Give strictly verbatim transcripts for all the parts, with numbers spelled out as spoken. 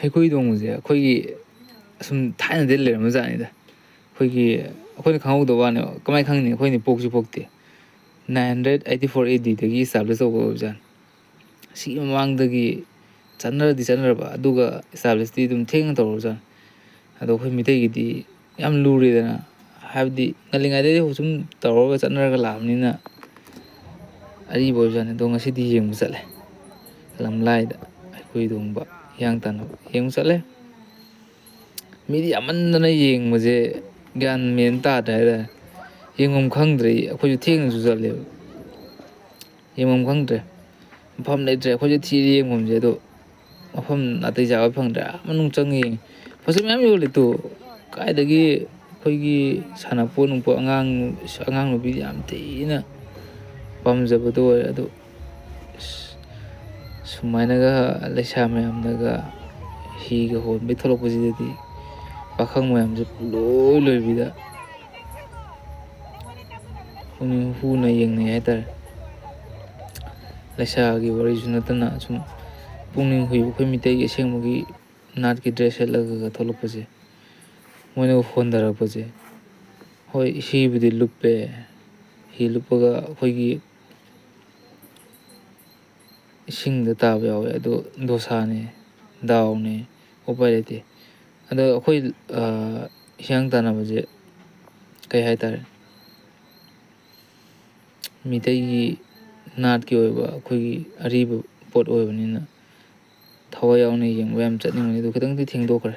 ꯍꯩꯀ꯭ꯔꯨ ꯍꯤꯗꯣꯡꯕꯁꯦ ꯑꯩꯈꯣꯏꯒꯤ ꯑꯁꯨꯝ ꯊꯥꯏꯅꯗꯒꯤ ꯂꯩꯔꯝꯕ ꯖꯥꯠꯅꯤꯗ꯫ ꯑꯩꯈꯣꯏꯒꯤ, ꯑꯩꯈꯣꯏꯅ ꯈꯪꯍꯧꯗꯕ ꯋꯥꯅꯦꯕ꯫ ꯀꯃꯥꯏꯅ ꯈꯪꯅꯤ? ꯑꯩꯈꯣꯏꯅ ꯄꯣꯛꯁꯨ ꯄꯣꯛꯇꯦ꯫ Nine hundred eighty four A Dꯗꯒꯤ establish ꯇꯧꯕ ꯑꯣꯏꯕꯖꯥꯠꯅꯤ꯫ ꯁꯤꯒꯤ ꯃꯃꯥꯡꯗꯒꯤ ꯆꯠꯅꯔꯗꯤ ꯆꯠꯅꯔꯕ, ꯑꯗꯨꯒ establishꯇꯤ ꯑꯗꯨꯝ ꯊꯦꯡꯅ ꯇꯧꯔꯕꯖꯥꯠꯅꯤ꯫ ꯑꯗꯣ ꯑꯩꯈꯣꯏ ꯃꯤꯇꯩꯒꯤꯗꯤ ꯌꯥꯝ ꯂꯨꯔꯦꯗꯅ, ꯍꯥꯏꯕꯗꯤ ꯉꯜꯂꯤꯉꯩꯗꯒꯤ ꯁꯨꯝ ꯇꯧꯔꯒ ꯆꯠꯅꯔꯒ ꯂꯥꯛꯑꯕꯅꯤꯅ ꯑꯔꯤꯕ ꯑꯣꯏꯕꯖꯥꯠꯅꯤ꯫ ꯑꯗꯣ ꯉꯁꯤꯗꯤ ꯌꯦꯡꯕ ꯆꯠꯂꯦ, ꯂꯝꯂꯥꯏꯗ ꯍꯩꯀ꯭ꯔꯨ ꯍꯤꯗꯣꯡꯕ, ꯍꯤꯌꯥꯡ ꯇꯥꯟꯅꯕ ꯌꯦꯡꯕ ꯆꯠꯂꯦ꯫ ꯃꯤꯗꯤ ꯌꯥꯝꯃꯟꯗꯅ ꯌꯦꯡꯕꯁꯦ ꯒ꯭ꯌꯥꯟ ꯃꯦꯟ ꯇꯥꯗ꯭ꯔꯦ ꯍꯥꯏꯇꯥꯔꯦ꯫ ꯌꯦꯡꯐꯝ ꯈꯪꯗ꯭ꯔꯦ꯫ ꯑꯩꯈꯣꯏꯁꯨ ꯊꯦꯡꯅꯁꯨ ꯆꯠꯂꯦꯕ, ꯌꯦꯡꯐꯝ ꯈꯪꯗ꯭ꯔꯦ꯫ ꯃꯐꯝ ꯂꯩꯇ꯭ꯔꯦ꯫ ꯑꯩꯈꯣꯏꯁꯨ ꯊꯤꯔꯦ ꯌꯦꯡꯐꯝꯁꯦ, ꯑꯗꯣ ꯃꯐꯝ ꯅꯥꯇꯩ ꯆꯥꯕ ꯐꯪꯗ꯭ꯔꯦ꯫ ꯑꯥ ꯃꯅꯨꯡ ꯆꯪꯉ ꯌꯦꯡꯉꯤ꯫ ꯄꯣꯠ ꯆꯩ ꯃꯌꯥꯝ ꯌꯣꯜꯂꯦ ꯇꯨ꯫ ꯀꯥꯏꯗꯒꯤ ꯑꯩꯈꯣꯏꯒꯤ ꯁꯥꯟꯅꯄꯣꯠ ꯅꯨꯡꯄꯣꯠ, ꯑꯉꯥꯡ, ꯑꯉꯥꯡ ꯅꯨꯕꯤꯗꯤ ꯌꯥꯝ ꯊꯤꯅ ꯄꯥꯝꯖꯕꯗꯣ ꯑꯣꯏꯔꯦ꯫ ꯑꯗꯣ ꯑꯁ, ꯁꯨꯃꯥꯏꯅꯒ ꯂꯩꯁꯥ ꯃꯌꯥꯝꯅꯒ ꯍꯤꯒ ꯍꯣꯟꯕꯩ ꯊꯣꯛꯂꯛꯄꯁꯤꯗꯗꯤ ꯄꯥꯈꯪ ꯃꯌꯥꯝꯁꯦ ꯄꯨꯡꯂꯣꯏ ꯂꯣꯏꯕꯤꯗ ꯄꯨꯛꯅꯤꯡ ꯍꯨꯅ ꯌꯦꯡꯅꯩ ꯍꯥꯏꯇꯥꯔꯦ꯫ ꯂꯩꯁꯥꯒꯤ ꯋꯥꯔꯤꯁꯨ ꯅꯠꯇꯅ ꯁꯨꯝ ꯄꯨꯛꯅꯤꯡ ꯍꯨꯏꯕ, ꯑꯩꯈꯣꯏ ꯃꯤꯇꯩꯒꯤ ꯑꯁꯦꯡꯕꯒꯤ ꯅꯥꯠꯀꯤ dress ꯁꯦꯠꯂꯒ ꯊꯣꯛꯂꯛꯄꯁꯦ, ꯃꯣꯏꯅ ꯍꯣꯟꯊꯔꯛꯄꯁꯦ꯫ ꯍꯣꯏ, ꯍꯤꯕꯨꯗꯤ ꯂꯨꯞꯄꯦ꯫ ꯍꯤ ꯂꯨꯞꯄꯒ ꯑꯩꯈꯣꯏꯒꯤ ꯏꯁꯤꯡꯗ ꯇꯥꯕ ꯌꯥꯎꯋꯦ꯫ ꯑꯗꯣ ꯗꯣꯁꯥꯅꯦ, ꯗꯥꯎꯅꯦ, ꯎꯄꯥꯏ ꯂꯩꯇꯦ꯫ ꯑꯗꯣ ꯑꯩꯈꯣꯏ, ꯑ, ꯍꯤꯌꯥꯡ ꯇꯥꯟꯅꯕꯁꯦ ꯀꯩ ꯍꯥꯏꯇꯥꯔꯦ, ꯃꯤꯇꯩꯒꯤ ꯅꯥꯠꯀꯤ ꯑꯣꯏꯕ ꯑꯩꯈꯣꯏꯒꯤ ꯑꯔꯤꯕ ꯄꯣꯠ ꯑꯣꯏꯕꯅꯤꯅ ꯊꯋꯥꯏ ꯌꯥꯎꯅ ꯌꯦꯡꯕ ꯌꯥꯝ ꯆꯠꯅꯤꯡꯕꯅꯤ꯫ ꯑꯗꯨ ꯈꯤꯇꯪꯗꯤ ꯊꯦꯡꯗꯣꯛꯈ꯭ꯔꯦ꯫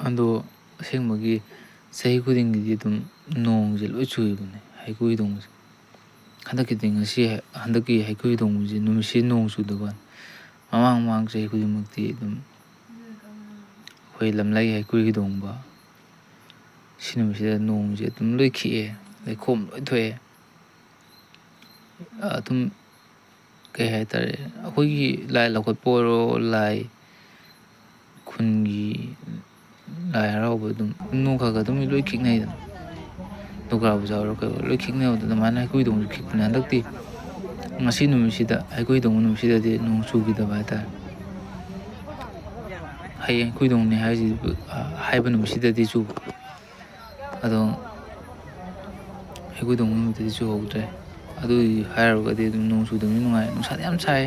ꯑꯗꯣ ꯑꯁꯦꯡꯕꯒꯤ ꯆꯍꯤ ꯈꯨꯗꯤꯡꯒꯤꯗꯤ ꯑꯗꯨꯝ ꯅꯣꯡꯁꯦ ꯂꯣꯏ ꯆꯨꯏꯕꯅꯦ ꯍꯩꯀ꯭ꯔꯨ ꯍꯤꯗꯣꯡꯕꯁꯦ꯫ ꯍꯟꯗꯛꯀꯤꯗꯤ ꯉꯁꯤ, ꯍꯟꯗꯛꯀꯤ ꯍꯩꯀ꯭ꯔꯨ ꯍꯤꯗꯣꯡꯕꯁꯦ ꯅꯨꯃꯤꯠꯁꯤ ꯅꯣꯡ ꯆꯨꯗꯕ ꯋꯥꯅꯤ꯫ ꯃꯃꯥꯡ ꯃꯃꯥꯡ ꯆꯍꯤ ꯈꯨꯗꯤꯡꯃꯛꯇꯤ ꯑꯗꯨꯝ ꯑꯩꯈꯣꯏ ꯂꯝꯂꯩ ꯍꯩꯀ꯭ꯔꯨ ꯍꯤꯗꯣꯡꯕ ꯁꯤ ꯅꯨꯃꯤꯠꯁꯤꯗ ꯅꯣꯡꯁꯦ ꯑꯗꯨꯝ ꯂꯣꯏ ꯈꯤꯛꯑꯦ, ꯂꯩꯈꯣꯝ ꯂꯣꯏ ꯊꯣꯛꯑꯦ꯫ ꯑꯗꯨꯝ ꯀꯩ ꯍꯥꯏꯇꯥꯔꯦ, ꯑꯩꯈꯣꯏꯒꯤ ꯂꯥꯏ ꯂꯧꯈꯠꯄ ꯑꯣꯏꯔꯣ, ꯂꯥꯏ ꯈꯨꯟꯒꯤ ꯂꯥꯏ ꯍꯔꯥꯎꯕ ꯑꯗꯨꯝ ꯅꯣꯡ ꯈꯔ ꯈꯔ ꯑꯗꯨꯝ ꯂꯣꯏ ꯈꯤꯛꯅꯩꯗꯅ꯫ ꯗꯨꯒꯥ ꯄꯨꯖꯥ ꯑꯣꯏꯔꯣ ꯀꯩ ꯑꯣꯏꯔꯣ, ꯂꯣꯏ ꯈꯤꯛꯅꯕꯗꯣ ꯑꯗꯨꯃꯥꯏꯅ ꯍꯩꯀ꯭ꯔꯨ ꯍꯤꯗꯣꯡꯁꯨ ꯈꯤꯛꯄꯅꯦ꯫ ꯍꯟꯗꯛꯇꯤ ꯉꯁꯤ ꯅꯨꯃꯤꯠꯁꯤꯗ, ꯍꯩꯀ꯭ꯔꯨ ꯍꯤꯗꯣꯡꯕ ꯅꯨꯃꯤꯠꯁꯤꯗꯗꯤ ꯅꯣꯡ ꯆꯨꯈꯤꯗꯕ ꯍꯥꯏꯇꯥꯔꯦ꯫ ꯍꯌꯦꯡ ꯍꯩꯀ꯭ꯔꯨ ꯍꯤꯗꯣꯡꯅꯤ ꯍꯥꯏꯁꯤ, ꯍꯥꯏꯕ ꯅꯨꯃꯤꯠꯁꯤꯗꯗꯤ ꯆꯨꯕ꯫ ꯑꯗꯣ ꯍꯩꯀ꯭ꯔꯨ ꯍꯤꯗꯣꯡꯕ ꯅꯨꯃꯤꯠꯇꯗꯤ ꯆꯨꯍꯧꯗ꯭ꯔꯦ꯫ ꯑꯗꯨꯒꯤ ꯍꯥꯏꯔꯨꯔꯒꯗꯤ ꯑꯗꯨꯝ ꯅꯣꯡ ꯆꯨꯗꯕꯅꯤꯅ ꯅꯨꯡꯉꯥꯏ꯫ ꯅꯨꯡꯁꯥꯗꯤ ꯌꯥꯝ ꯁꯥꯏ,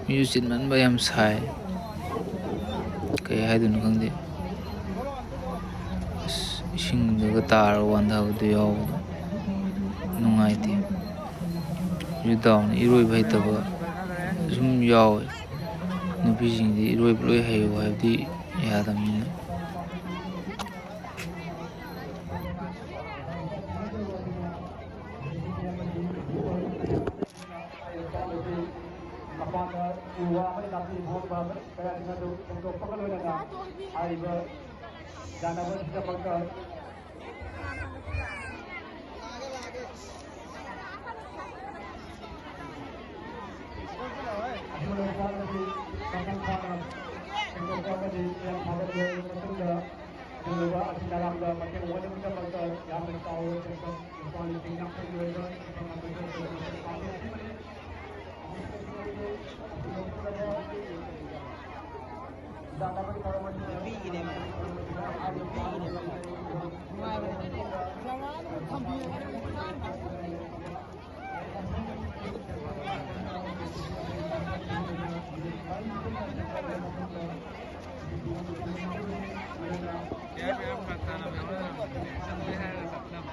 ꯃꯤꯁꯨ ꯆꯤꯟꯃꯟꯕ ꯌꯥꯝ ꯁꯥꯏ꯫ ꯀꯩ ꯍꯥꯏꯗꯣꯏꯅꯣ ꯈꯪꯗꯦ꯫ ꯑꯁ, ꯏꯁꯤꯡꯗꯒ ꯇꯥꯔꯒ ꯋꯥꯟꯊꯕꯗꯨ ꯌꯥꯎꯕꯗꯣ ꯅꯨꯡꯉꯥꯏꯇꯦ꯫ ꯍꯧꯖꯤꯛ ꯗꯥꯎꯅ ꯏꯔꯣꯏꯕ ꯍꯩꯇꯕ ꯁꯨꯝ ꯌꯥꯎꯋꯦ꯫ ꯅꯨꯄꯤꯁꯤꯡꯗꯤ ꯏꯔꯣꯏꯕ ꯂꯣꯏ ꯍꯩꯌꯨ ꯍꯥꯏꯕꯗꯤ ꯌꯥꯗꯕꯅꯤꯅ꯫ ꯃꯄꯥꯟꯗ ꯎ ꯋꯥ ꯑꯃꯗꯤ ꯅꯥꯄꯤ ꯍꯧꯔꯝꯕ ꯀꯌꯥꯁꯤꯡ ꯑꯗꯨ ꯁꯦꯡꯗꯣꯛꯄꯒ ꯂꯣꯏꯅꯅ ꯍꯥꯏꯔꯤꯕ ꯌꯥꯅꯕꯒꯤꯗꯃꯛꯇ ꯑꯁꯤꯒꯨꯝꯂꯕ ꯄꯥꯠ ꯑꯁꯤ ꯃꯄꯨꯡ ꯐꯥꯅ ꯁꯦꯡꯗꯣꯛꯄ ꯑꯃꯗꯤ ꯌꯥꯝ ꯐꯕ ꯂꯣꯏꯔꯕ ꯃꯇꯨꯡꯗ ꯑꯁꯤꯒꯨꯝꯂꯕ ꯑꯁꯤ ꯅꯔꯥꯡꯗ ꯃꯇꯦꯡ ꯑꯣꯏꯅꯕꯒꯤꯗꯃꯛꯇ ꯌꯥꯝꯅ ꯆꯥꯎꯔꯕ ꯁꯦꯟꯐꯝ ꯂꯨꯄꯥ ꯂꯤꯁꯤꯡ ꯌꯥꯡꯈꯩꯒꯤ ꯑꯣꯏꯕ ꯁꯦꯟꯐꯝ ꯑꯗꯨ ꯄꯥꯡꯊꯣꯛꯈꯤꯕꯅꯤ꯫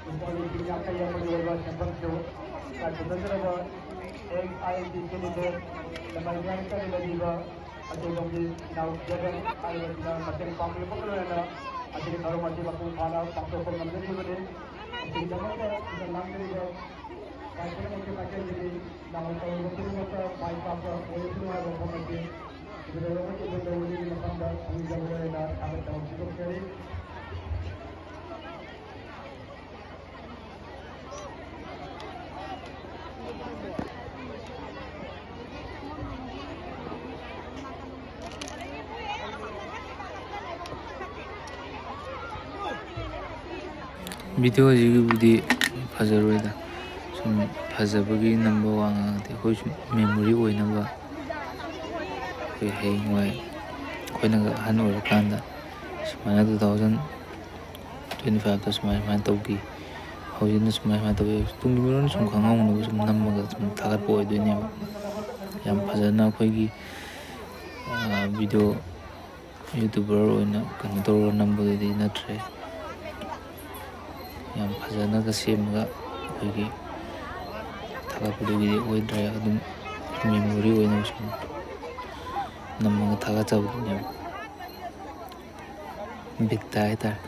ꯂꯨꯄꯥ ꯂꯤꯁꯤꯡ ꯌꯥꯡꯈꯩ ꯑꯃꯒꯤ ꯑꯣꯏꯕ ꯁꯦꯟꯐꯝꯁꯨ ꯀꯥꯏꯊꯣꯛꯅꯖꯔꯕ ex I N T candidate ꯂꯃꯥꯏ ꯃꯌꯥꯏ ꯀꯟꯅ ꯂꯩꯕꯤꯕ ꯑꯆꯧꯕꯝꯒꯤ ꯏꯅꯥꯎ ꯖꯒꯟ ꯍꯥꯏꯔꯤꯕꯁꯤꯅ ꯃꯇꯦꯡ ꯄꯥꯡꯕꯤꯔꯛꯄꯒ ꯂꯣꯏꯅꯅ ꯑꯁꯤꯒꯤ ꯊꯧꯔꯝ ꯑꯁꯤ ꯃꯄꯨꯡ ꯐꯥꯅ ꯄꯥꯡꯊꯣꯛꯄ ꯉꯝꯖꯈꯤꯕꯅꯤ꯫ ꯑꯁꯤꯒꯤꯗꯃꯛꯇ ꯁꯤꯗ ꯂꯥꯡꯕꯤꯔꯤꯕ ꯚꯥꯏ ꯄꯨꯝꯅꯃꯛꯀꯤ ꯃꯥꯏꯀꯩꯗꯒꯤ ꯂꯥꯡꯕ ꯇꯧꯔꯤꯕ ꯈꯨꯗꯤꯡꯃꯛꯇ ꯃꯥꯏ ꯄꯥꯛꯄ ꯑꯣꯏꯔꯁꯅꯨ ꯍꯥꯏꯕ ꯋꯥꯐꯝ ꯑꯁꯤ ꯁꯤꯗ ꯂꯩꯔꯤꯕ ꯃꯐꯝꯗ ꯎꯅꯤꯡꯕ ꯃꯐꯝꯗ ꯊꯝꯖꯕ ꯑꯣꯏꯅ ꯊꯥꯒꯠꯇꯕ ꯐꯣꯡꯗꯣꯛꯆꯔꯤ꯫ ꯚꯤꯗꯤꯑꯣꯁꯤꯒꯤꯕꯨꯗꯤ ꯐꯖꯔꯣꯏꯗ, ꯁꯨꯝ ꯐꯖꯕꯒꯤ ꯅꯝꯕ ꯋꯥ ꯉꯥꯡꯗꯦ, ꯑꯩꯈꯣꯏ ꯁꯨꯝ ꯃꯦꯃꯣꯔꯤ ꯑꯣꯏꯅꯕ꯫ ꯑꯩꯈꯣꯏ ꯍꯌꯦꯡꯋꯥꯏ ꯑꯩꯈꯣꯏꯅꯒ ꯑꯍꯟ ꯑꯣꯏꯔꯀꯥꯟꯗ ꯁꯨꯃꯥꯏꯅ two thousand twenty five ꯇ ꯁꯨꯃꯥꯏ ꯁꯨꯃꯥꯏꯅ ꯇꯧꯈꯤ, ꯍꯧꯖꯤꯛꯅ ꯁꯨꯃꯥꯏ ꯁꯨꯃꯥꯏꯅ ꯇꯧꯈꯤ, ꯇꯨꯡꯒꯤ ꯃꯤꯔꯣꯜ ꯁꯨꯝ ꯈꯪꯍꯧꯅꯕ ꯁꯨꯝ ꯅꯝꯃꯒ ꯁꯨꯝ ꯊꯥꯒꯠꯄ ꯑꯣꯏꯗꯣꯏꯅꯦꯕ꯫ ꯌꯥꯝ ꯐꯖꯅ ꯑꯩꯈꯣꯏꯒꯤ ꯚꯤꯗꯤꯑꯣ ꯌꯨꯇꯨꯕꯔ ꯑꯣꯏꯅ ꯀꯩꯅꯣ ꯇꯧꯔꯒ ꯅꯝꯕꯗꯨꯗꯤ ꯅꯠꯇ꯭ꯔꯦ꯫ ꯌꯥꯝ ꯐꯖꯅꯒ ꯁꯦꯝꯃꯒ ꯑꯩꯈꯣꯏꯒꯤ ꯊꯥꯒꯠꯄꯗꯨꯒꯤꯗꯤ ꯑꯣꯏꯗ꯭ꯔꯦ꯫ ꯑꯗꯨꯝ ꯃꯦꯃꯣꯔꯤ ꯑꯣꯏꯅ ꯁꯨꯝ ꯅꯝꯃꯒ ꯊꯥꯒꯠꯆꯕꯗꯨꯅꯦꯕ, ꯕꯤꯠꯇ ꯍꯥꯏꯇꯥꯔꯦ꯫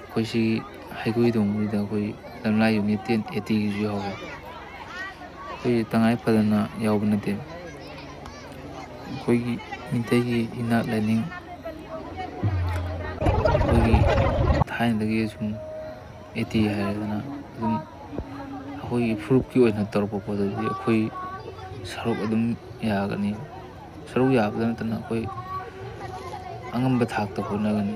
ꯑꯩꯈꯣꯏ ꯁꯤꯒꯤ ꯍꯩꯒ꯭ꯔꯨꯏꯗꯣꯡꯕꯁꯤꯗ ꯑꯩꯈꯣꯏ ꯂꯝꯂꯥꯏ ꯌꯨꯝꯅꯤꯠ ten eighty ꯒꯤꯁꯨ ꯌꯥꯎꯋꯦ꯫ ꯑꯩꯈꯣꯏ ꯇꯉꯥꯏ ꯐꯗꯅ ꯌꯥꯎꯕ ꯅꯠꯇꯦ꯫ ꯑꯩꯈꯣꯏꯒꯤ ꯃꯤꯇꯩꯒꯤ ꯏꯅꯥꯠ ꯂꯥꯏꯅꯤꯡ, ꯑꯩꯈꯣꯏꯒꯤ ꯊꯥꯏꯅꯗꯒꯤ ꯁꯨꯝ eighty ꯍꯥꯏꯔꯦꯗꯅ, ꯑꯗꯨꯝ ꯑꯩꯈꯣꯏꯒꯤ ꯐꯨꯔꯨꯞꯀꯤ ꯑꯣꯏꯅ ꯇꯧꯔꯛꯄ ꯄꯣꯠꯇꯗꯤ ꯑꯩꯈꯣꯏ ꯁꯔꯨꯛ ꯑꯗꯨꯝ ꯌꯥꯒꯅꯤ꯫ ꯁꯔꯨꯛ ꯌꯥꯕꯗ ꯅꯠꯇꯅ ꯑꯩꯈꯣꯏ ꯑꯉꯝꯕ ꯊꯥꯛꯇ ꯍꯣꯠꯅꯒꯅꯤ꯫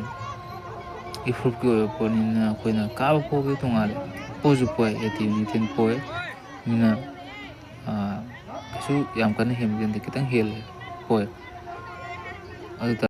ꯏꯐꯨꯔꯨꯞꯀꯤ ꯑꯣꯏꯕ ꯄꯣꯠꯅꯤꯅ ꯑꯩꯈꯣꯏꯅ ꯀꯥꯕ ꯄꯣꯕꯗꯤ ꯇꯣꯉꯥꯜꯂꯦ, ꯄꯣꯁꯨ ꯄꯣꯏ, eighty ꯅꯤꯊꯦꯟ ꯄꯣꯏ꯫ ꯑꯗꯨꯅ, ꯑꯥ, ꯀꯩꯁꯨ ꯌꯥꯝ ꯀꯟꯅ ꯍꯦꯟꯕꯗꯤ ꯅꯠꯇꯦ, ꯈꯤꯇꯪ ꯍꯦꯜꯂꯦ, ꯄꯣꯏ꯫ ꯑꯗꯨ